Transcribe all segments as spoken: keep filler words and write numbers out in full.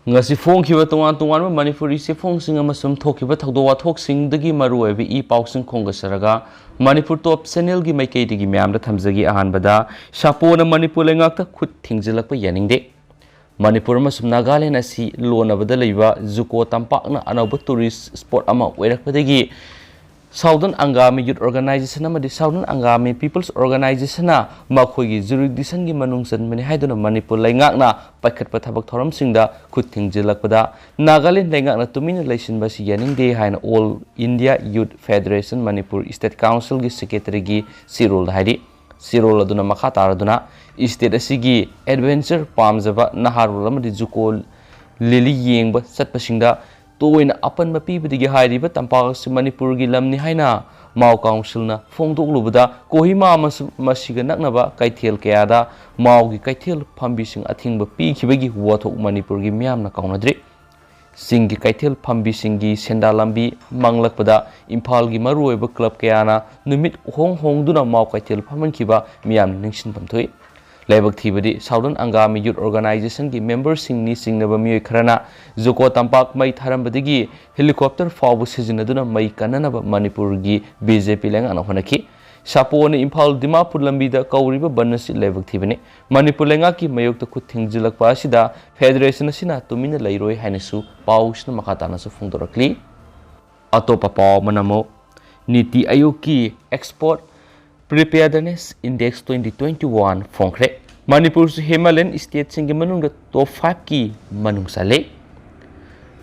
ꯉꯁꯤ ꯐꯣꯡꯈꯤꯕ ꯇꯣꯉꯥꯟ ꯇꯣꯉꯥꯟꯕ ꯃꯅꯤꯄꯨꯔꯤ ꯆꯦꯐꯣꯡꯁꯤꯡ ꯑꯃꯁꯨꯡ ꯊꯣꯛꯈꯤꯕ ꯊꯧꯗꯣꯛ ꯋꯥꯊꯣꯛꯁꯤꯡꯗꯒꯤ ꯃꯔꯨꯑꯣꯏꯕ ꯏ ꯄꯥꯎꯁꯤꯡ ꯈꯣꯝꯒꯠꯆꯔꯒ ꯃꯅꯤꯄꯨꯔ ꯇꯣꯞ ꯆꯦꯅꯦꯜꯒꯤ ꯃꯥꯏꯀꯩꯗꯒꯤ ꯃꯌꯥꯝꯗ ꯊꯝꯖꯒꯦ꯫ ꯑꯍꯥꯟꯕꯗ, ꯁꯥꯄꯣꯅ ꯃꯅꯤꯄꯨꯔ ꯂꯩꯉꯥꯛꯇ ꯈꯨꯠ ꯊꯤꯡꯖꯤꯜꯂꯛꯄ ꯌꯥꯅꯤꯡꯗꯦ꯫ ꯃꯅꯤꯄꯨꯔ ꯑꯃꯁꯨꯡ ꯅꯥꯒꯥꯂꯦꯟ ꯑꯁꯤ ꯂꯣꯟꯅꯕꯗ ꯂꯩꯕ ꯖꯨꯀꯣ ꯇꯝꯄꯥꯛꯅ ꯑꯅꯧꯕ ꯇꯨꯔꯤꯁ ꯁ꯭ꯄꯣꯠ ꯑꯃ ꯑꯣꯏꯔꯛꯄꯗꯒꯤ ꯁꯥꯎꯗꯔꯟ ꯑꯪꯒꯥꯃꯤ ꯌꯨꯠ ꯑꯣꯔꯒꯅꯥꯏꯖꯦꯁꯟ ꯑꯃꯗꯤ ꯁꯥꯎꯗꯔꯟ ꯑꯪꯒꯥꯃꯤ ꯄꯤꯄꯜꯁ ꯑꯣꯔꯒꯅꯥꯏꯖꯦꯁꯟꯅ ꯃꯈꯣꯏꯒꯤ ꯖꯨꯔꯤꯗꯤꯛꯁꯟꯒꯤ ꯃꯅꯨꯡ ꯆꯟꯕꯅꯤ ꯍꯥꯏꯗꯨꯅ ꯃꯅꯤꯄꯨꯔ ꯂꯩꯉꯥꯛꯅ ꯄꯥꯏꯈꯠꯄ ꯊꯕꯛ ꯊꯧꯔꯝꯁꯤꯡꯗ ꯈꯨꯠ ꯊꯤꯡꯖꯤꯜꯂꯛꯄꯗ ꯅꯥꯒꯥꯂꯦꯟ ꯂꯩꯉꯥꯛꯅ ꯇꯨꯃꯤꯟꯅ ꯂꯩꯁꯤꯟꯕ ꯑꯁꯤ ꯌꯥꯅꯤꯡꯗꯦ ꯍꯥꯏꯅ ꯑꯣꯜ ꯏꯟꯗꯤꯌꯥ ꯌꯨꯠ ꯐꯦꯗꯔꯦꯁꯟ ꯃꯅꯤꯄꯨꯔ ꯁ꯭ꯇꯦꯠ ꯀꯥꯎꯟꯁꯤꯜꯒꯤ ꯁꯦꯀ꯭ꯔꯦꯇꯔꯤꯒꯤ ꯆꯦꯔꯣꯜꯗ ꯍꯥꯏꯔꯤ꯫ ꯆꯦꯔꯣꯜ ꯑꯗꯨꯅ ꯃꯈꯥ ꯇꯥꯔꯗꯨꯅ ꯁ꯭ꯇꯦꯠ ꯑꯁꯤꯒꯤ ꯑꯦꯗꯚꯦꯟꯆꯔ ꯄꯥꯝꯖꯕ ꯅꯍꯥꯔꯣꯜ ꯑꯃꯗꯤ ꯖꯨꯀꯣ ꯂꯤꯂꯤ ꯌꯦꯡꯕ ꯆꯠꯄꯁꯤꯡꯗ ꯇꯣꯏꯅ ꯑꯄꯟꯕ ꯄꯤꯕꯗꯒꯤ ꯍꯥꯏꯔꯤꯕ ꯇꯝꯄꯥꯛ ꯑꯁꯤ ꯃꯅꯤꯄꯨꯔꯒꯤ ꯂꯝꯅꯤ ꯍꯥꯏꯅ ꯃꯥꯎ ꯀꯥꯎꯟꯁꯤꯜꯅ ꯐꯣꯡꯗꯣꯛꯂꯨꯕꯗ ꯀꯣꯍꯤꯃꯥ ꯑꯃꯁꯨꯡ ꯃꯁꯤꯒ ꯅꯛꯅꯕ ꯀꯩꯊꯦꯜ ꯀꯌꯥꯗ ꯃꯥꯎꯒꯤ ꯀꯩꯊꯦꯜ ꯐꯝꯕꯤꯁꯤꯡ ꯑꯊꯤꯡꯕ ꯄꯤꯈꯤꯕꯒꯤ ꯋꯥꯊꯣꯛ ꯃꯅꯤꯄꯨꯔꯒꯤ ꯃꯤꯌꯥꯝꯅ ꯀꯥꯎꯅꯗ꯭ꯔꯤ꯫ ꯆꯤꯡꯒꯤ ꯀꯩꯊꯦꯜ ꯐꯝꯕꯤꯁꯤꯡꯒꯤ ꯁꯦꯟꯗꯥꯟ ꯂꯝꯕꯤ ꯃꯥꯡꯂꯛꯄꯗ ꯏꯝꯐꯥꯜꯒꯤ ꯃꯔꯨꯑꯣꯏꯕ ꯀ꯭ꯂꯕ ꯀꯌꯥꯅ ꯅꯨꯃꯤꯠ ꯍꯣꯡ ꯍꯣꯡꯗꯨꯅ ꯃꯥꯎ ꯀꯩꯊꯦꯜ ꯐꯝꯍꯟꯈꯤꯕ ꯃꯤꯌꯥꯝꯅ ꯅꯤꯡꯁꯤꯡꯐꯝ ꯊꯣꯛꯏ꯫ ꯂꯥꯏꯕꯛ ꯊꯤꯕꯗꯤ ꯁꯥꯎꯗꯔꯟ ꯑꯪꯒꯥꯃꯤ ꯌꯨꯠ ꯑꯣꯔꯒꯅꯥꯏꯖꯦꯁꯟꯒꯤ ꯃꯦꯝꯕꯔꯁꯤꯡꯅꯤ ꯆꯤꯡꯅꯕ ꯃꯤꯑꯣꯏ ꯈꯔꯅ ꯖꯨꯀꯣ ꯇꯝꯄꯥꯛ ꯃꯩ ꯊꯥꯔꯝꯕꯗꯒꯤ ꯍꯦꯂꯤꯀꯣꯞꯇꯔ ꯐꯥꯎꯕ ꯁꯤꯖꯤꯟꯅꯗꯨꯅ ꯃꯩ ꯀꯟꯅꯅꯕ ꯃꯅꯤꯄꯨꯔꯒꯤ ꯕꯤ ꯖꯦ ꯄꯤ ꯂꯩꯉꯥꯛꯅ ꯍꯣꯠꯅꯈꯤ꯫ ꯁꯥꯄꯣꯅ ꯏꯝꯐꯥꯜ ꯗꯤꯃꯥꯄꯨꯔ ꯂꯝꯕꯤꯗ ꯀꯧꯔꯤꯕ ꯕꯟ ꯑꯁꯤ ꯂꯥꯏꯕꯛ ꯊꯤꯕꯅꯤ꯫ ꯃꯅꯤꯄꯨꯔ ꯂꯩꯉꯥꯛꯀꯤ ꯃꯥꯌꯣꯛꯇ ꯈꯨꯠ ꯊꯤꯡꯖꯤꯜꯂꯛꯄ ꯑꯁꯤꯗ ꯐꯦꯗꯔꯦꯁꯟ ꯑꯁꯤꯅ ꯇꯨꯃꯤꯟꯅ ꯂꯩꯔꯣꯏ ꯍꯥꯏꯅꯁꯨ ꯄꯥꯎꯁꯤꯅ ꯃꯈꯥ ꯇꯥꯅꯁꯨ ꯐꯣꯡꯗꯣꯔꯛꯂꯤ꯫ ꯑꯇꯣꯞꯄ ꯄꯥꯎ ꯑꯃꯅ ꯑꯃꯨꯛ ꯅꯤꯇꯤ ꯑꯥꯌꯣꯒꯀꯤ export preparedness index twenty twenty one ꯐꯣꯡꯈ꯭ꯔꯦ꯫ ꯃꯅꯤꯄꯨꯔꯁꯨ ꯍꯤꯃꯥꯂꯌꯟ ꯁ꯭ꯇꯦꯠꯁꯤꯡꯒꯤ ꯃꯅꯨꯡꯗ ꯇꯣꯞ ꯐꯥꯏꯚꯀꯤ ꯃꯅꯨꯡ ꯆꯜꯂꯤ꯫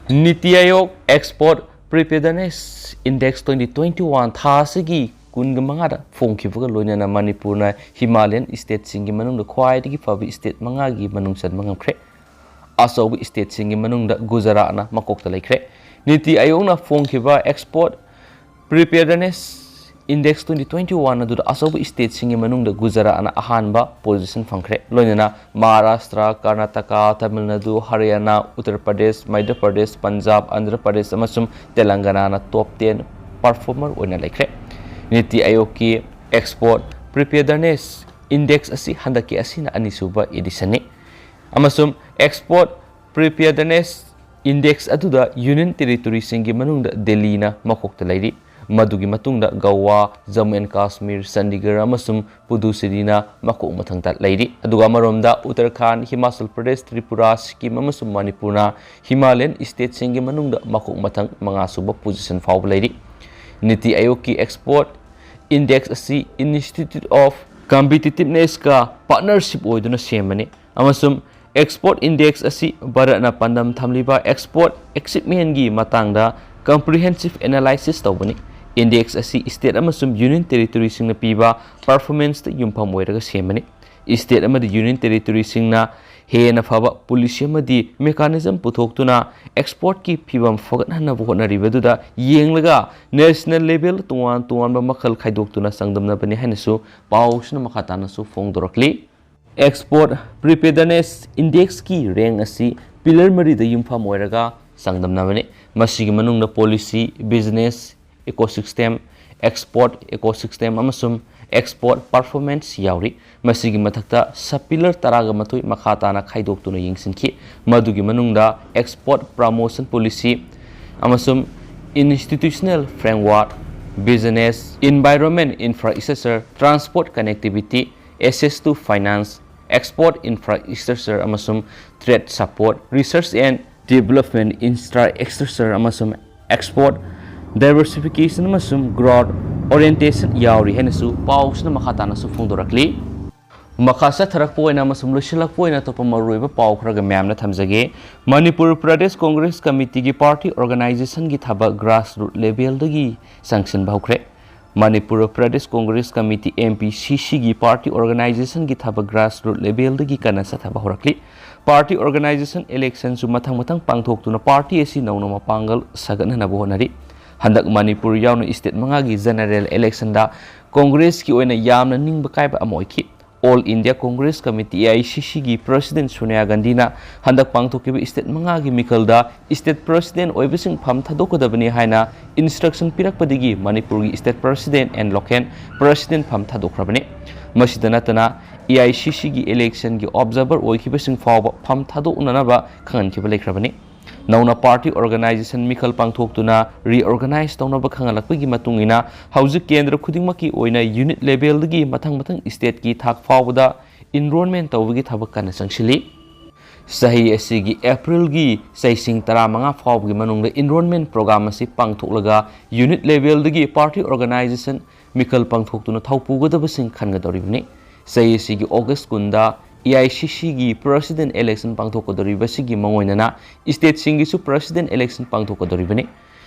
Niti Aayog export preparedness index twenty twenty one ꯊꯥ ꯑꯁꯤꯒꯤ ꯀꯨꯟꯒ ꯃꯉꯥꯗ ꯐꯣꯡꯈꯤꯕꯒ ꯂꯣꯏꯅꯅ ꯃꯅꯤꯄꯨꯔꯅ ꯍꯤꯃꯥꯂꯌꯟ ꯁ꯭ꯇꯦꯠꯁꯤꯡꯒꯤ ꯃꯅꯨꯡꯗ ꯈ꯭ꯋꯥꯏꯗꯒꯤ ꯐꯕ ꯁ꯭ꯇꯦꯠ ꯃꯉꯥꯒꯤ ꯃꯅꯨꯡ ꯆꯟꯕ ꯉꯝꯈ꯭ꯔꯦ꯫ ꯑꯆꯧꯕ ꯁ꯭ꯇꯦꯠꯁꯤꯡꯒꯤ ꯃꯅꯨꯡꯗ ꯒꯨꯖꯔꯥꯠꯅ ꯃꯀꯣꯛꯇ ꯂꯩꯈ꯭ꯔꯦ꯫ ꯅꯤꯇꯤ ꯑꯥꯌꯣꯒꯅ ꯐꯣꯡꯈꯤꯕ export preparedness index twenty twenty one ꯑꯗꯨꯗ ꯑꯆꯧꯕ ꯁ꯭ꯇꯦꯠꯁꯤꯡꯒꯤ ꯃꯅꯨꯡꯗ ꯒꯨꯖꯔꯥꯠꯅ ꯑꯍꯥꯟꯕ ꯄꯣꯖꯤꯁꯟ ꯐꯪꯈ꯭ꯔꯦ꯫ ꯂꯣꯏꯅꯅ ꯃꯍꯥꯔꯥꯁꯇ꯭ꯔ, ꯀꯔꯅꯥꯇꯀꯥ, ꯇꯥꯃꯤꯜ ꯅꯥꯗꯨ, ꯍꯔꯤꯌꯥꯅꯥ, ꯎꯠꯇꯔ ꯄ꯭ꯔꯗꯦꯁ, ꯃꯙ꯭ꯌ ꯄ꯭ꯔꯗꯦꯁ, ꯄꯟꯖꯥꯕ, ꯑꯟꯙ꯭ꯔ ꯄ꯭ꯔꯗꯦꯁ ꯑꯃꯁꯨꯡ ꯇꯦꯂꯪꯒꯅꯥꯅ ꯇꯣꯞ ꯇꯦꯟ ꯄꯔꯐꯣꯔꯃꯔ ꯑꯣꯏꯅ ꯂꯩꯈ꯭ꯔꯦ꯫ ꯅꯤꯇꯤ ꯑꯥꯌꯣꯒꯀꯤ ꯑꯦꯛꯁꯄꯣꯔꯠ ꯄ꯭ꯔꯤꯄꯦꯌꯔꯗꯅꯦꯁ ꯏꯟꯗꯦꯛꯁ ꯑꯁꯤ ꯍꯟꯗꯛꯀꯤ ꯑꯁꯤꯅ ꯑꯅꯤꯁꯨꯕ ꯑꯦꯗꯤꯁꯟꯅꯤ ꯑꯃꯁꯨꯡ ꯑꯦꯛꯁꯄꯣꯔꯠ Preparedness Index ꯑꯗꯨꯗ Union Territoryꯁꯤꯡꯒꯤ ꯃꯅꯨꯡꯗ ꯗꯦꯜꯂꯤꯅ ꯃꯀꯣꯛꯇ ꯂꯩꯔꯤ꯫ ꯃꯗꯨꯒꯤ ꯃꯇꯨꯡꯗ ꯒꯋꯥ, ꯖꯝꯃꯨ ꯑꯦꯟ ꯀꯥꯁꯃꯤꯔ, ꯆꯟꯗꯤꯒꯔ ꯑꯃꯁꯨꯡ ꯄꯨꯗꯨꯆꯦꯔꯤꯅ ꯃꯀꯣꯛ ꯃꯊꯪꯗ ꯂꯩꯔꯤ꯫ ꯑꯗꯨꯒ ꯑꯃꯔꯣꯝꯗ ꯎꯠꯇꯔꯈꯥꯟꯗ, ꯍꯤꯃꯥꯆꯜ ꯄ꯭ꯔꯗꯦꯁ, ꯇ꯭ꯔꯤꯄꯨꯔꯥ, ꯁꯤꯛꯀꯤꯝ ꯑꯃꯁꯨꯡ ꯃꯅꯤꯄꯨꯔꯅ ꯍꯤꯃꯥꯂꯌꯟ ꯁ꯭ꯇꯦꯠꯁꯤꯡꯒꯤ ꯃꯅꯨꯡꯗ ꯃꯀꯣꯛ ꯃꯊꯪ ꯃꯉꯥꯁꯨꯕ ꯄꯣꯖꯤꯁꯟ ꯐꯥꯎꯕ ꯂꯩꯔꯤ꯫ ꯅꯤꯇꯤ ꯑꯥꯌꯣꯒꯀꯤ Export Index ꯑꯁꯤ Institute of Competitivenessꯀ partnership ꯑꯣꯏꯗꯨꯅ ꯁꯦꯝꯕꯅꯤ ꯑꯃꯁꯨꯡ Export Index ꯑꯁꯤ ꯚꯥꯔꯠꯅ ꯄꯥꯟꯗꯝ ꯊꯝꯂꯤꯕ export achievementꯀꯤ ꯃꯇꯥꯡꯗ comprehensive analysis ꯇꯧꯕꯅꯤ꯫ Index ꯑꯁꯤ state ꯑꯃꯁꯨꯡ Union Territoryꯁꯤꯡꯅ ꯄꯤꯕ performanceꯇ ꯌꯨꯝꯐꯝ ꯑꯣꯏꯔꯒ ꯁꯦꯝꯕꯅꯤ꯫ State ꯑꯃꯗꯤ Union Territoryꯁꯤꯡꯅ ꯍꯦꯟꯅ ꯐꯕ policy ꯑꯃꯗꯤ mechanism ꯄꯨꯊꯣꯛꯇꯨꯅ exportꯀꯤ ꯐꯤꯚꯝ ꯐꯒꯠꯍꯟꯅꯕ ꯍꯣꯠꯅꯔꯤꯕꯗꯨꯗ ꯌꯦꯡꯂꯒ national level ꯇꯣꯉꯥꯟ ꯇꯣꯉꯥꯟꯕ ꯃꯈꯜ ꯈꯥꯏꯗꯣꯛꯇꯨꯅ ꯆꯥꯡꯗꯝꯅꯕꯅꯤ ꯍꯥꯏꯅꯁꯨ ꯄꯥꯎꯁꯤꯅ ꯃꯈꯥ ꯇꯥꯅꯁꯨ ꯐꯣꯡꯗꯣꯔꯛꯂꯤ꯫ Export Preparedness Indexꯀꯤ rank ꯑꯁꯤ pillar ꯃꯔꯤꯗ ꯌꯨꯝꯐꯝ ꯑꯣꯏꯔꯒ ꯆꯥꯡꯗꯝꯅꯕꯅꯤ꯫ ꯃꯁꯤꯒꯤ ꯃꯅꯨꯡꯗ policy, business, ecosystem, export ecosystem ꯑꯃꯁꯨꯡ export performance ꯌꯥꯎꯔꯤ꯫ ꯃꯁꯤꯒꯤ ꯃꯊꯛꯇ sub pillar ꯇꯔꯥꯒ ꯃꯥꯊꯣꯏ ꯃꯈꯥ ꯇꯥꯅ ꯈꯥꯏꯗꯣꯛꯇꯨꯅ ꯌꯦꯡꯁꯤꯟꯈꯤ꯫ ꯃꯗꯨꯒꯤ ꯃꯅꯨꯡꯗ export promotion policy ꯑꯃꯁꯨꯡ institutional framework, business environment, infrastructure, transport connectivity, access to finance, export infrastructure ꯑꯃꯁꯨꯡ trade support, research and development, infrastructure ꯑꯃꯁꯨꯡ export diversification ꯑꯃꯁꯨꯡ growth orientation ꯌꯥꯎꯔꯤ ꯍꯥꯏꯅꯁꯨ ꯄꯥꯎꯁꯤꯅ ꯃꯈꯥ ꯇꯥꯅꯁꯨ ꯐꯣꯡꯗꯣꯔꯛꯂꯤ꯫ ꯃꯈꯥ ꯆꯠꯊꯔꯛꯄ ꯑꯣꯏꯅ ꯑꯃꯁꯨꯡ ꯂꯣꯏꯁꯤꯜꯂꯛꯄ ꯑꯣꯏꯅ ꯑꯇꯣꯞꯄ ꯃꯔꯨꯑꯣꯏꯕ ꯄꯥꯎ ꯈꯔꯒ ꯃꯌꯥꯝꯅ ꯊꯝꯖꯒꯦ꯫ ꯃꯅꯤꯄꯨꯔ ꯄ꯭ꯔꯗꯦꯁ ꯀꯣꯡꯒ꯭ꯔꯦꯁ ꯀꯃꯤꯇꯤꯒꯤ party organizationꯒꯤ ꯊꯕꯛ grassroot levelꯗꯒꯤ ꯆꯪꯁꯤꯟꯕ ꯍꯧꯈ꯭ꯔꯦ꯫ ꯃꯅꯤꯄꯨꯔ ꯄ꯭ꯔꯗꯦꯁ ꯀꯣꯡꯒ꯭ꯔꯦꯁ ꯀꯃꯤꯇꯤ, MPCCꯒꯤ party organizationꯒꯤ ꯊꯕꯛ grassroot levelꯗꯒꯤ ꯀꯟꯅ ꯆꯠꯊꯕ ꯍꯧꯔꯛꯂꯤ꯫ Party organization electionꯁꯨ ꯃꯊꯪ ꯃꯊꯪ ꯄꯥꯡꯊꯣꯛꯇꯨꯅ party ꯑꯁꯤ ꯅꯧꯅ ꯃꯄꯥꯡꯒꯜ ꯁꯥꯒꯠꯅꯅꯕ ꯍꯣꯠꯅꯔꯤ꯫ ꯍꯟꯗꯛ ꯃꯅꯤꯄꯨꯔ ꯌꯥꯎꯅ state ꯃꯉꯥꯒꯤ general electionꯗ ꯀꯣꯡꯒ꯭ꯔꯦꯁꯀꯤ ꯑꯣꯏꯅ ꯌꯥꯝꯅ ꯅꯤꯡꯕ ꯀꯥꯏꯕ ꯑꯃ ꯑꯣꯏꯈꯤ꯫ All India Congress Committee, A I C C ꯒꯤ President ꯁꯣꯅꯤꯌꯥ ꯒꯥꯟꯙꯤꯅ ꯍꯟꯗꯛ ꯄꯥꯡꯊꯣꯛꯈꯤꯕ state ꯃꯉꯥꯒꯤ ꯃꯤꯈꯜꯗ state President ꯑꯣꯏꯕꯁꯤꯡ ꯐꯝ ꯊꯥꯗꯣꯛꯀꯗꯕꯅꯤ ꯍꯥꯏꯅ instruction ꯄꯤꯔꯛꯄꯗꯒꯤ ꯃꯅꯤꯄꯨꯔꯒꯤ state President and local President ꯐꯝ ꯊꯥꯗꯣꯛꯈ꯭ꯔꯕꯅꯤ꯫ ꯃꯁꯤꯗ ꯅꯠꯇꯅ, A I C C ꯒꯤ election ꯒꯤ observer ꯑꯣꯏꯈꯤꯕꯁꯤꯡ ꯐꯥꯎꯕ ꯐꯝ ꯊꯥꯗꯣꯛꯅꯅꯕ ꯈꯪꯍꯟꯈꯤꯕ ꯂꯩꯈ꯭ꯔꯕꯅꯤ꯫ ꯅꯧꯅ party organization ꯃꯤꯈꯜ ꯄꯥꯡꯊꯣꯛꯇꯨꯅ reorganize ꯇꯧꯅꯕ ꯈꯪꯍꯜꯂꯛꯄꯒꯤ ꯃꯇꯨꯡ ꯏꯟꯅ, ꯍꯧꯖꯤꯛ ꯀꯦꯟꯗ꯭ꯔ ꯈꯨꯗꯤꯡꯃꯛꯀꯤ ꯑꯣꯏꯅ unit level ꯗꯒꯤ ꯃꯊꯪ ꯃꯊꯪ state ꯀꯤ ꯊꯥꯛ ꯐꯥꯎꯕꯗ enrollment ꯇꯧꯕꯒꯤ ꯊꯕꯛ ꯀꯟꯅ ꯆꯪꯁꯤꯜꯂꯤ꯫ ꯆꯍꯤ ꯑꯁꯤꯒꯤ April ꯒꯤ ꯆꯩꯁꯤꯡ ꯇꯔꯥꯃꯉꯥ ꯐꯥꯎꯕꯒꯤ ꯃꯅꯨꯡꯗ enrollment program ꯑꯁꯤ ꯄꯥꯡꯊꯣꯛꯂꯒ, unit level ꯗꯒꯤ party organization ꯃꯤꯈꯜ ꯄꯥꯡꯊꯣꯛꯇꯨꯅ ꯊꯧ ꯄꯨꯒꯗꯕꯁꯤꯡ ꯈꯟꯒꯗꯧꯔꯤꯕꯅꯤ꯫ ꯆꯍꯤ ꯑꯁꯤꯒꯤ August ꯀꯨꯟꯗ A I C C ꯒꯤ President election ꯄꯥꯡꯊꯣꯛꯀꯗꯧꯔꯤꯕꯁꯤꯒꯤ ꯃꯉꯣꯏꯅꯅ state ꯁꯤꯡꯒꯤꯁꯨ President election ꯄꯥꯡꯊꯣꯛꯀꯗꯧꯔꯤꯕꯅꯤ꯫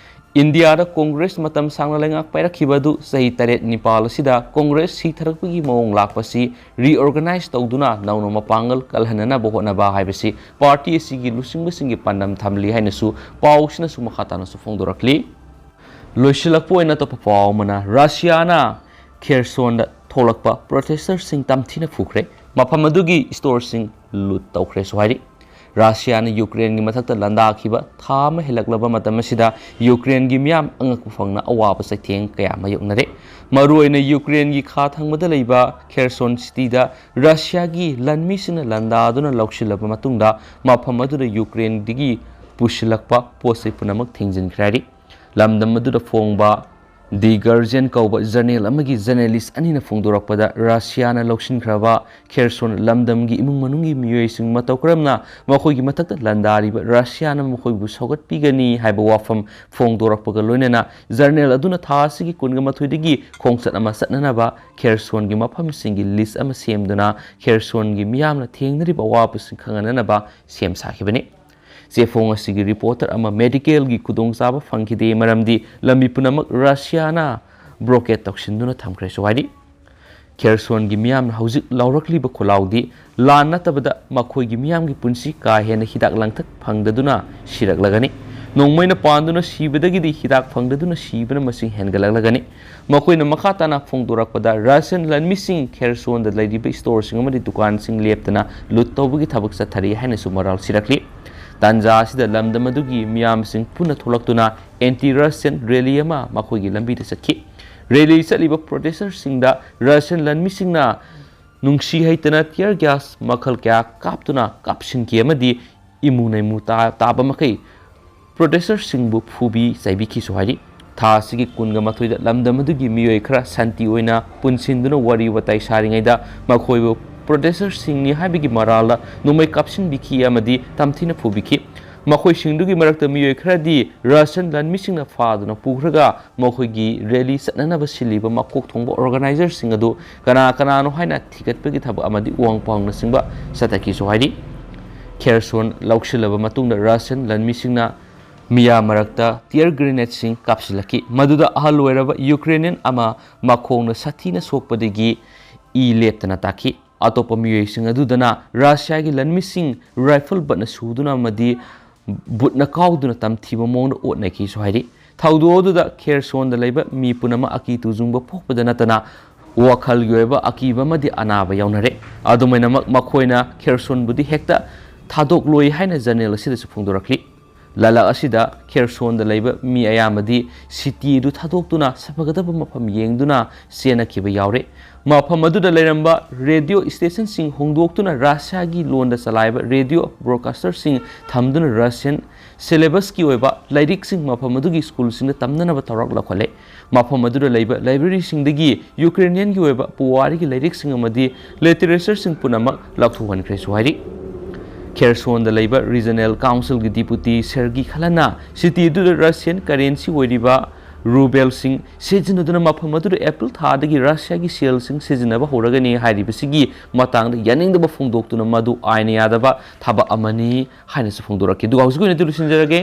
ꯏꯟꯗꯤꯌꯥꯗ Congress ꯃꯇꯝ ꯁꯥꯡꯅ ꯂꯩꯉꯥꯛ ꯄꯥꯏꯔꯛꯈꯤꯕ ꯑꯗꯨ ꯆꯍꯤ ꯇꯔꯦꯠ ꯅꯤꯄꯥꯜ ꯑꯁꯤꯗ Congress ꯁꯤꯊꯔꯛꯄꯒꯤ ꯃꯑꯣꯡ ꯂꯥꯛꯄꯁꯤ reorganize ꯇꯧꯗꯨꯅ ꯅꯧꯅ ꯃꯄꯥꯡꯒꯜ ꯀꯜꯍꯟꯅꯅꯕ ꯍꯣꯠꯅꯕ ꯍꯥꯏꯕꯁꯤ party ꯑꯁꯤꯒꯤ ꯂꯨꯆꯤꯡꯕꯁꯤꯡꯒꯤ ꯄꯥꯟꯗꯝ ꯊꯝꯂꯤ ꯍꯥꯏꯅꯁꯨ ꯄꯥꯎꯁꯤꯅꯁꯨ ꯃꯈꯥ ꯇꯥꯅꯁꯨ ꯐꯣꯡꯗꯣꯔꯛꯂꯤ꯫ ꯂꯣꯏꯁꯤꯜꯂꯛꯄ ꯑꯣꯏꯅ ꯑꯇꯣꯞꯄ ꯄꯥꯎ ꯑꯃꯅ, ꯔꯁꯤꯌꯥꯅ ꯈꯦꯔꯁꯣꯟꯗ ꯊꯣꯛꯂꯛꯄ protester ꯁꯤꯡ ꯇꯝꯊꯤꯅ ꯐꯨꯈ꯭ꯔꯦ, ꯃꯐꯝ ꯑꯗꯨꯒꯤ store ꯁꯤꯡ loot ꯇꯧꯈ꯭ꯔꯦꯁꯨ ꯍꯥꯏꯔꯤ꯫ ꯔꯁꯤꯌꯥꯅ ꯌꯨꯀ꯭ꯔꯦꯟꯒꯤ ꯃꯊꯛꯇ ꯂꯥꯟꯗꯥꯈꯤꯕ ꯊꯥ ꯑꯃ ꯍꯦꯜꯂꯛꯂꯕ ꯃꯇꯝ ꯑꯁꯤꯗ ꯌꯨꯀ꯭ꯔꯦꯟꯒꯤ ꯃꯤꯌꯥꯝ ꯑꯉꯛꯄ ꯐꯪꯅ ꯑꯋꯥꯕ ꯆꯩꯊꯦꯡ ꯀꯌꯥ ꯃꯥꯌꯣꯛꯅꯔꯦ꯫ ꯃꯔꯨꯑꯣꯏꯅ ꯌꯨꯀ꯭ꯔꯦꯟꯒꯤ ꯈꯥ ꯊꯪꯕꯗ ꯂꯩꯕ ꯈꯦꯔꯁꯣꯟ city ꯗ ꯔꯁꯤꯌꯥꯒꯤ ꯂꯥꯟꯃꯤꯁꯤꯡꯅ ꯂꯥꯟꯗꯥꯗꯨꯅ ꯂꯧꯁꯤꯜꯂꯕ ꯃꯇꯨꯡꯗ, ꯃꯐꯝ ꯑꯗꯨꯗ ꯌꯨꯀ꯭ꯔꯦꯟꯗꯒꯤ ꯄꯨꯁꯤꯜꯂꯛꯄ ꯄꯣꯠ ꯆꯩ ꯄꯨꯝꯅꯃꯛ ꯊꯤꯡꯖꯤꯟꯈ꯭ꯔꯦ ꯍꯥꯏꯔꯤ꯫ ꯂꯝꯗꯝ ꯑꯗꯨꯗ ꯐꯣꯡꯕ The Guardian ꯀꯧꯕ journal ꯑꯃꯒꯤ journalist ꯑꯅꯤꯅ ꯐꯣꯡꯗꯣꯔꯛꯄꯗ, ꯔꯁꯤꯌꯥꯅ ꯂꯧꯁꯤꯟꯈ꯭ꯔꯕ ꯈꯦꯔꯁꯣꯟ ꯂꯝꯗꯝꯒꯤ ꯏꯃꯨꯡ ꯃꯅꯨꯡꯒꯤ ꯃꯤꯑꯣꯏꯁꯤꯡ ꯃꯇꯧ ꯀꯔꯝꯅ ꯃꯈꯣꯏꯒꯤ ꯃꯊꯛꯇ ꯂꯥꯟꯗꯥꯔꯤꯕ ꯔꯁꯤꯌꯥꯅ ꯃꯈꯣꯏꯕꯨ ꯁꯧꯒꯠꯄꯤꯒꯅꯤ ꯍꯥꯏꯕ ꯋꯥꯐꯝ ꯐꯣꯡꯗꯣꯔꯛꯄꯒ ꯂꯣꯏꯅꯅ, journal ꯑꯗꯨꯅ ꯊꯥ ꯑꯁꯤꯒꯤ ꯀꯨꯟꯒ ꯃꯥꯊꯣꯏꯗꯒꯤ ꯈꯣꯡꯆꯠ ꯑꯃ ꯆꯠꯅꯅꯕ ꯈꯦꯔꯁꯣꯟꯒꯤ ꯃꯐꯝꯁꯤꯡꯒꯤ list ꯑꯃ ꯁꯦꯝꯗꯨꯅ, ꯈꯦꯔꯁꯣꯟꯒꯤ ꯃꯤꯌꯥꯝꯅ ꯊꯦꯡꯅꯔꯤꯕ ꯑꯋꯥꯕꯁꯤꯡ ꯈꯪꯍꯟꯅꯅꯕ ꯁꯦꯝ ꯁꯥꯈꯤꯕꯅꯤ꯫ ꯆꯦꯐꯣꯡ ꯑꯁꯤꯒꯤ reporter ꯑꯃ medical ꯒꯤ ꯈꯨꯗꯣꯡꯆꯥꯕ ꯐꯪꯈꯤꯗꯦ, ꯃꯔꯝꯗꯤ ꯂꯝꯕꯤ ꯄꯨꯝꯅꯃꯛ ꯔꯁꯤꯌꯥꯅ blockade ꯇꯧꯁꯤꯟꯗꯨꯅ ꯊꯝꯈ꯭ꯔꯦꯁꯨ ꯍꯥꯏꯔꯤ꯫ ꯈꯦꯔꯁꯣꯟꯒꯤ ꯃꯤꯌꯥꯝꯅ ꯍꯧꯖꯤꯛ ꯂꯥꯎꯔꯛꯂꯤꯕ ꯈꯣꯜꯂꯥꯎꯗꯤ ꯂꯥꯟ ꯅꯠꯇꯕꯗ ꯃꯈꯣꯏꯒꯤ ꯃꯤꯌꯥꯝꯒꯤ ꯄꯨꯟꯁꯤ ꯀꯥ ꯍꯦꯟꯅ ꯍꯤꯗꯥꯛ ꯂꯥꯡꯊꯛ ꯐꯪꯗꯗꯨꯅ ꯁꯤꯔꯛꯂꯒꯅꯤ꯫ ꯅꯣꯡꯃꯩꯅ ꯄꯥꯟꯗꯨꯅ ꯁꯤꯕꯗꯒꯤꯗꯤ ꯍꯤꯗꯥꯛ ꯐꯪꯗꯗꯨꯅ ꯁꯤꯕꯅ ꯃꯁꯤꯡ ꯍꯦꯟꯒꯠꯂꯛꯂꯒꯅꯤ꯫ ꯃꯈꯣꯏꯅ ꯃꯈꯥ ꯇꯥꯅ ꯐꯣꯡꯗꯣꯔꯛꯄꯗ, ꯔꯁꯤꯌꯟ ꯂꯟꯃꯤꯁꯤꯡ ꯈꯦꯔꯁꯣꯟꯗ ꯂꯩꯔꯤꯕ ꯁ꯭ꯇꯣꯔꯁꯤꯡ ꯑꯃꯗꯤ ꯗꯨꯀꯥꯟꯁꯤꯡ ꯂꯦꯞꯇꯅ ꯂꯨꯠ ꯇꯧꯕꯒꯤ ꯊꯕꯛ ꯆꯠꯊꯔꯤ ꯍꯥꯏꯅꯁꯨ ꯃꯔꯥꯜ ꯁꯤꯔꯛꯂꯤ꯫ ꯇꯥꯟꯖꯥ ꯑꯁꯤꯗ ꯂꯝꯗꯝ ꯑꯗꯨꯒꯤ ꯃꯤꯌꯥꯝꯁꯤꯡ ꯄꯨꯟꯅ ꯊꯣꯛꯂꯛꯇꯨꯅ ꯑꯦꯟꯇꯤ ꯔꯁꯤꯌꯟ ꯔꯦꯂꯤ ꯑꯃ ꯃꯈꯣꯏꯒꯤ ꯂꯝꯕꯤꯗ ꯆꯠꯈꯤ꯫ ꯔꯦꯂꯤ ꯆꯠꯂꯤꯕ ꯄ꯭ꯔꯣꯇꯦꯁꯇꯔꯁꯤꯡꯗ ꯔꯁꯤꯌꯟ ꯂꯟꯃꯤꯁꯤꯡꯅ ꯅꯨꯡꯁꯤ ꯍꯩꯇꯅ ꯇꯤꯌꯔ ꯒ꯭ꯌꯥꯁ ꯃꯈꯜ ꯀꯌꯥ ꯀꯥꯞꯇꯨꯅ ꯀꯥꯞꯁꯤꯟꯈꯤ ꯑꯃꯗꯤ ꯏꯃꯨ ꯅꯩꯃꯨ ꯇꯥ-, ꯇꯥꯕ ꯃꯈꯩ ꯄ꯭ꯔꯣꯇꯦꯁꯇꯔꯁꯤꯡꯕꯨ ꯐꯨꯕꯤ ꯆꯩꯕꯤꯈꯤꯁꯨ ꯍꯥꯏꯔꯤ꯫ ꯊꯥ ꯑꯁꯤꯒꯤ ꯀꯨꯟꯒ ꯃꯥꯊꯣꯏꯗ ꯂꯝꯗꯝ ꯑꯗꯨꯒꯤ ꯃꯤꯑꯣꯏ ꯈꯔ ꯁꯥꯟꯇꯤ ꯑꯣꯏꯅ ꯄꯨꯟꯁꯤꯟꯗꯨꯅ ꯋꯥꯔꯤ ꯋꯥꯇꯥꯏ ꯁꯥꯔꯤꯉꯩꯗ ꯃꯈꯣꯏꯕꯨ ꯄ꯭ꯔꯣꯇꯦꯁꯇꯔꯁꯤꯡꯅꯤ ꯍꯥꯏꯕꯒꯤ ꯃꯔꯥꯜꯗ ꯅꯣꯡꯃꯩ ꯀꯥꯞꯁꯤꯟꯕꯤꯈꯤ ꯑꯃꯗꯤ ꯇꯝꯊꯤꯅ ꯐꯨꯕꯤꯈꯤ꯫ ꯃꯈꯣꯏꯁꯤꯡꯗꯨꯒꯤ ꯃꯔꯛꯇ ꯃꯤꯑꯣꯏ ꯈꯔꯗꯤ ꯔꯁꯤꯌꯟ ꯂꯟꯃꯤꯁꯤꯡꯅ ꯐꯥꯗꯨꯅ ꯄꯨꯈ꯭ꯔꯒ ꯃꯈꯣꯏꯒꯤ ꯔꯦꯂꯤ ꯆꯠꯅꯅꯕ ꯁꯤꯜꯂꯤꯕ ꯃꯀꯣꯛ ꯊꯣꯡꯕ ꯑꯣꯔꯒꯅꯥꯏꯖꯔꯁꯤꯡ ꯑꯗꯨ ꯀꯅꯥ ꯀꯅꯥꯅꯣ ꯍꯥꯏꯅ ꯊꯤꯒꯠꯄꯒꯤ ꯊꯕꯛ ꯑꯃꯗꯤ ꯋꯥꯡ ꯄꯥꯎꯅꯆꯤꯡꯕ ꯆꯠꯊꯈꯤꯁꯨ ꯍꯥꯏꯔꯤ꯫ ꯈꯦꯔꯁꯣꯟ ꯂꯧꯁꯤꯜꯂꯕ ꯃꯇꯨꯡꯗ ꯔꯁꯤꯌꯟ ꯂꯟꯃꯤꯁꯤꯡꯅ ꯃꯤꯌꯥꯝ ꯃꯔꯛꯇ ꯇꯤꯌꯔ ꯒ꯭ꯔꯦꯅꯦꯗꯁꯤꯡ ꯀꯥꯞꯁꯤꯜꯂꯛꯈꯤ, ꯃꯗꯨꯗ ꯑꯍꯜ ꯑꯣꯏꯔꯕ ꯌꯨꯀ꯭ꯔꯦꯅꯤꯌꯟ ꯑꯃ ꯃꯈꯣꯡꯅ ꯁꯥꯊꯤꯅ ꯁꯣꯛꯄꯗꯒꯤ ꯏ ꯂꯦꯞꯇꯅ ꯇꯥꯈꯤ꯫ ꯑꯇꯣꯞꯄ ꯃꯤꯑꯣꯏꯁꯤꯡ ꯑꯗꯨꯗꯅ ꯔꯁꯤꯌꯥꯒꯤ ꯂꯟꯃꯤꯁꯤꯡ ꯔꯥꯏꯐꯜ ꯕꯠꯅ ꯁꯨꯗꯨꯅ ꯑꯃꯗꯤ ꯕꯨꯠꯅ ꯀꯥꯎꯗꯨꯅ ꯇꯝꯊꯤꯕ ꯃꯑꯣꯡꯗ ꯑꯣꯠꯅꯈꯤꯁꯨ ꯍꯥꯏꯔꯤ꯫ ꯊꯧꯗꯣꯛ ꯑꯗꯨꯗ ꯈꯦꯔꯁꯣꯟꯗ ꯂꯩꯕ ꯃꯤ ꯄꯨꯝꯅꯃꯛ ꯑꯀꯤ ꯇꯨꯖꯨꯡꯕ ꯄꯣꯛꯄꯗ ꯅꯠꯇꯅ ꯋꯥꯈꯜꯒꯤ ꯑꯣꯏꯕ ꯑꯀꯤꯕ ꯑꯃꯗꯤ ꯑꯅꯥꯕ ꯌꯥꯎꯅꯔꯦ꯫ ꯑꯗꯨꯃꯥꯏꯅꯃꯛ ꯃꯈꯣꯏꯅ ꯈꯦꯔꯁꯣꯟꯕꯨꯗꯤ ꯍꯦꯛꯇ ꯊꯥꯗꯣꯛꯂꯣꯏ ꯍꯥꯏꯅ ꯖꯔꯅꯦꯜ ꯑꯁꯤꯗꯁꯨ ꯐꯣꯡꯗꯣꯔꯛꯂꯤ꯫ ꯂꯥꯂꯛ ꯑꯁꯤꯗ ꯈꯦꯔꯁꯣꯟꯗ ꯂꯩꯕ ꯃꯤ ꯑꯌꯥꯝꯕꯗꯤ ꯁꯤꯇꯤ ꯑꯗꯨ ꯊꯥꯗꯣꯛꯇꯨꯅ ꯁꯥꯐꯒꯗꯕ ꯃꯐꯝ ꯌꯦꯡꯗꯨꯅ ꯆꯦꯟꯅꯈꯤꯕ ꯌꯥꯎꯔꯦ꯫ ꯃꯐꯝ ꯑꯗꯨꯗ ꯂꯩꯔꯝꯕ ꯔꯦꯗꯤꯑꯣ ꯁ꯭ꯇꯦꯁꯟꯁꯤꯡ ꯍꯣꯡꯗꯣꯛꯇꯨꯅ ꯔꯁꯤꯌꯥꯒꯤ ꯂꯣꯟꯗ ꯆꯂꯥꯏꯕ ꯔꯦꯗꯤꯑꯣ ꯕ꯭ꯔꯣꯗꯀꯥꯁꯇꯔꯁꯤꯡ ꯊꯝꯗꯨꯅ ꯔꯁꯤꯌꯟ ꯁꯤꯂꯦꯕꯁꯀꯤ ꯑꯣꯏꯕ ꯂꯥꯏꯔꯤꯛꯁꯤꯡ ꯃꯐꯝ ꯑꯗꯨꯒꯤ ꯁ꯭ꯀꯨꯜꯁꯤꯡꯗ ꯇꯝꯅꯅꯕ ꯊꯧꯔꯥꯡ ꯂꯧꯈꯠꯂꯦ꯫ ꯃꯐꯝ ꯑꯗꯨꯗ ꯂꯩꯕ ꯂꯥꯏꯕ꯭ꯔꯦꯔꯤꯁꯤꯡꯗꯒꯤ ꯌꯨꯀ꯭ꯔꯦꯅꯤꯌꯟꯒꯤ ꯑꯣꯏꯕ ꯄꯨꯋꯥꯔꯤꯒꯤ ꯂꯥꯏꯔꯤꯛꯁꯤꯡ ꯑꯃꯗꯤ ꯂꯤꯇꯔꯦꯆꯔꯁꯤꯡ ꯄꯨꯝꯅꯃꯛ ꯂꯧꯊꯣꯛꯍꯟꯈ꯭ꯔꯦꯁꯨ ꯍꯥꯏꯔꯤ꯫ ꯈꯦꯔꯁꯣꯟꯗ ꯂꯩꯕ ꯔꯤꯖꯅꯦꯜ ꯀꯥꯎꯟꯁꯤꯜꯒꯤ ꯗꯤꯄꯨꯇꯤ ꯁꯦꯔꯒꯤ ꯈꯂꯟꯅ ꯁꯤꯇꯤ ꯑꯗꯨꯗ ꯔꯁꯤꯌꯟ ꯀꯔꯦꯟꯁꯤ ꯑꯣꯏꯔꯤꯕ ꯔꯨꯕꯦꯜꯁꯤꯡ ꯁꯤꯖꯤꯟꯅꯗꯨꯅ ꯃꯐꯝ ꯑꯗꯨꯗ ꯑꯦꯄ꯭ꯔꯤꯜ ꯊꯥꯗꯒꯤ ꯔꯁꯤꯌꯥꯒꯤ ꯁꯦꯜꯁꯤꯡ ꯁꯤꯖꯤꯟꯅꯕ ꯍꯧꯔꯒꯅꯤ ꯍꯥꯏꯔꯤꯕꯁꯤꯒꯤ ꯃꯇꯥꯡꯗ ꯌꯥꯅꯤꯡꯗꯕ ꯐꯣꯡꯗꯣꯛꯇꯨꯅ ꯃꯗꯨ ꯑꯥꯏꯟ ꯌꯥꯗꯕ ꯊꯕꯛ ꯑꯃꯅꯤ ꯍꯥꯏꯅꯁꯨ ꯐꯣꯡꯗꯣꯔꯛꯈꯤ꯫ ꯑꯗꯨꯒ ꯍꯧꯖꯤꯛ ꯑꯣꯏꯅꯗꯤ ꯂꯣꯏꯁꯤꯟꯖꯔꯒꯦ꯫